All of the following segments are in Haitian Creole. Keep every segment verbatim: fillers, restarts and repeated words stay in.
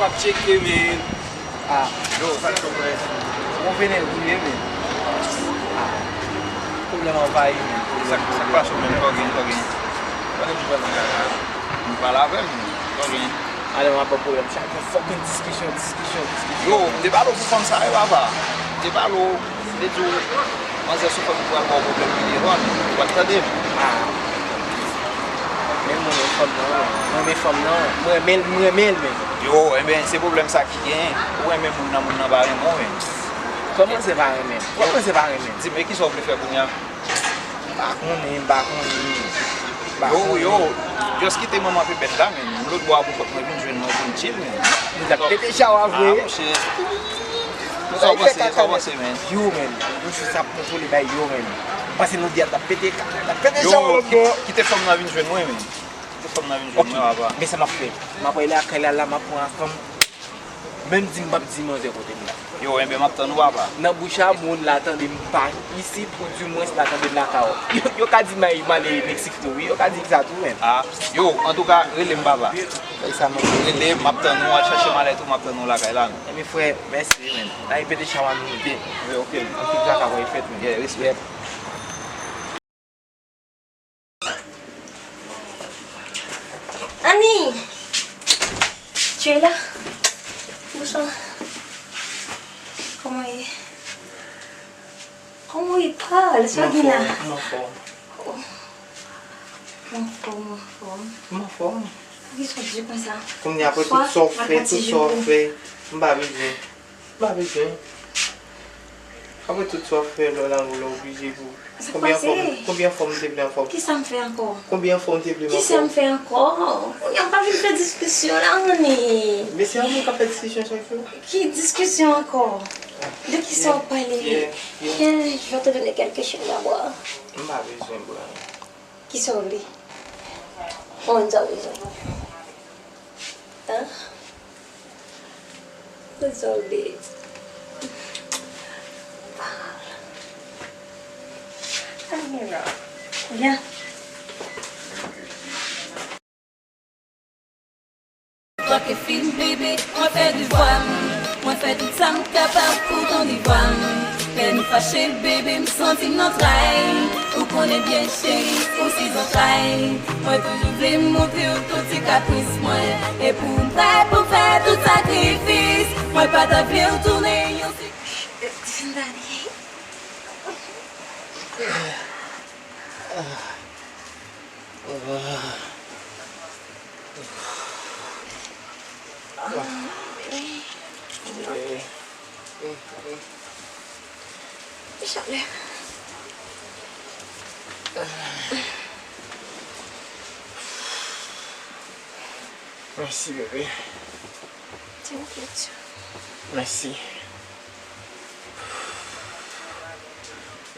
W ap tcheke, men. Ah. Yo, sa k ap fèt? Bon, vene rive, men. Ah. Pwoblèm anvayi, men. Sa k, sa k pase w menm, Tògin, Tògin? Pandan ki pral nan kaka, m pale avè m, Tògin. Ale, m ap pran pwoblèm. Chak jou fucking diskisyon, diskisyon, diskisyon. Yo, m te pale w pou fanm sa yo, papa. M te pale w, m te di w, manzè sou fanm ki pral ba w pwoblèm pi devan, ou pa t tande m. Ah. Men m renmen fanm nan, wi. M renmen fanm nan. M renmen l, m renmen l, men. Yo, enben, se pwoblèm sa ki genyen. Ou renmen moun nan, moun nan pa renmen w, men. Kòman se pa renmen? Kòman se pa renmen? Di m, e kisa w vle fè kounye a? M pa konnen, m pa konnen. M pa konnen. Yo, yo, just kite manman pepèt la, men. Lòt bò a pou kòt mwen vin jwenn mwen pou n chill, men. Nou t ap pete chawa vre. Ah, monchè. Sa w panse, sa w panse, men? Yo, men. Nou jis ap kontwole bay yo, men. M panse nou di a t ap pete, t ap pete chawa lòt bò. Yo, ki-, kite fanm nan vin jwenn mwen, men. Kite fanm nan vin jwenn mwen, papa. Men sa m ap fè? M ap ale lakay la, la, m ap pran fanm. Menm di m p ap di manzè kote m la. Yo, enben, m ap tann ou, papa. Nan bouch a moun la tande m pa isit, ou dimwens la tande m lakay ou. Yo, yo ka di m al, m ale Meksik tou, wi. Yo ka di sa tou, men. Ah, yo, antouka, rele m, papa. Bay sa, man. Rele m, m ap tann ou, al chache malèt ou, m ap tann ou lakay la, men. Enben, frè, mèsi, men. N a repete chawa nou. Wi, ok. Anpil traka pral fèt, men. Yeah, respè. Annie! Tu es là? Bonsoir. Comment il est? Comment il parle? Sois bien là. Mwen anfòm, mwen anfòm. Mwen anfòm, mwen anfòm. Mwen anfòm. Poukisa w di konsa? Kounye a, apre tout sa w fè, tout sa w fè, m pa bezwen. M pa bezwen. Apre tout sa w ap fè lè w la, ou lè w oblije pou. Sa k pase? Konbyen fwa m, konbyen fwa m te vle anfòm? Kisa m fè ankò? Konbyen fwa m te vle m anfòm? Kisa m fè ankò? Kounye a m pa vin fè diskisyon la, Annie. Men se yon moun k ap fè diskisyon chak jou. Ki diskisyon ankò? De kisa w ap pale? Yeah, yeah. Tiens, je vais te donner quelque chose à boire. M pa bezwen bwè. Kisa w vle? Mwen sa w bezwen. Hein? Désolé. Amira. Viens. Twa ke fin bebe, mwen fè devwa m. Mwen fè tout sa m kapab pou tande vwa m. Lè nou fache, bebe, m santi m nan tray. Ou konnen byen, cheri, ou si zantray. Mwen toujou vle montre w tout ti kapris mwen. E pou m prè pou fè tout sakrifis. Mwen pa ta vle w tounen yon si. Daddy. Chalè. Mèsi, bebe. Thank you too. Mèsi.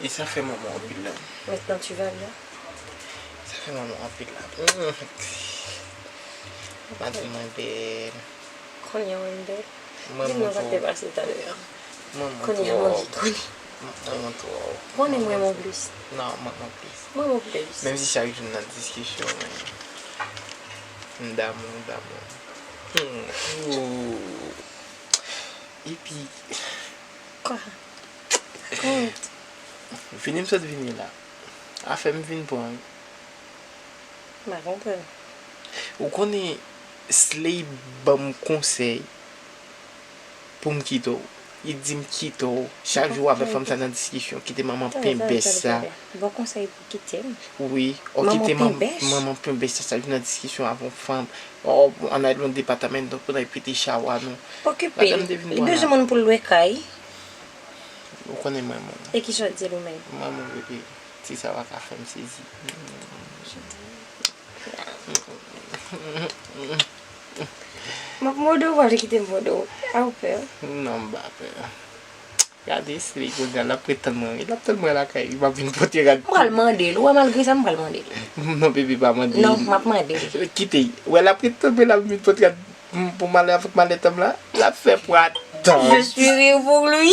E sa fè manman anpil la. Maintenant tu vas bien? Sa fè manman anpil la. Mm. Madanm mwen bèl. Kounye a w bèl. Di m non sa k te pase talè a. Kounye a m anvi konnen. Mwen mwen twò. Konnen mwen mwen plis. Non, mwen mwen plis. Mwen mwen plis. Menm si chak jou n nan diskisyon, men m damou, m damou. Hmm. Ooh. Epi. Kwa? Kont. Vini m sot vini la. Afè m vin pran. M pa konprann. Ou konnen Slay ban m konsèy pou m kite w. Li di m kite w. Chak jou w avè fanm sa nan diskisyon. Kite manman penbès sa. Bon konsèy pou kite m? Wi. O kite manman penbès sa. Chak jou nan diskisyon avè yon fanm. O, ann al yon depatman, donk pou n al pete chawa nou. Okipe l. Li bezwen moun pou l lwe kay. Ou konnen mwen, mwen. E kisa w di l ou menm? Mwen, mwen, bebe. Ti sa pa ka fè m sezi. M ap mòde w, w ap kite m mòde w. A ou pè? Non, m pa pè. Gade, se li kounye a, l ap ret tann mwen, wi. L ap tann mwen lakay, wi, m ap vin pote rad. M pral mande l, ou wè, malgre sa, m pral mande l. Non, bebe, pa mande l. Non, m ap mande l. Kite, wè, l ap ret tann mwen, l ap vin pote rad, m, pou m ale avèk malèt an m la, l ap fè pwa tan. Je suis rire pour lui.